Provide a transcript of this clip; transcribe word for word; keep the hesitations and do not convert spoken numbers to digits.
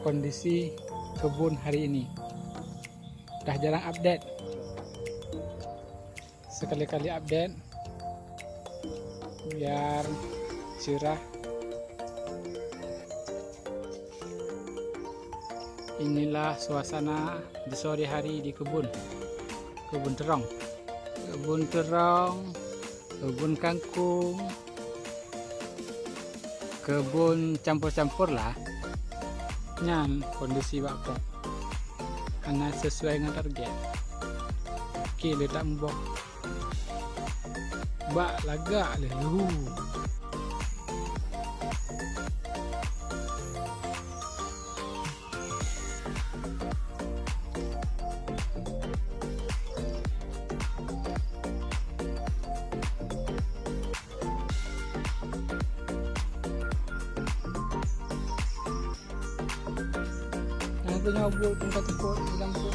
Kondisi kebun hari ini. Dah jarang update. Sekali-kali update biar cerah. Inilah suasana di sore hari di kebun. Kebun terong. Kebun terong, kebun kangkung, kebun campur-campur lah. Nyan kondisi bak kong. Hana sesuai dengan target. Oke, le tak muboh. Bak lagak le lu. Nah, itu nyawa buat pun kata kuat dalam tu.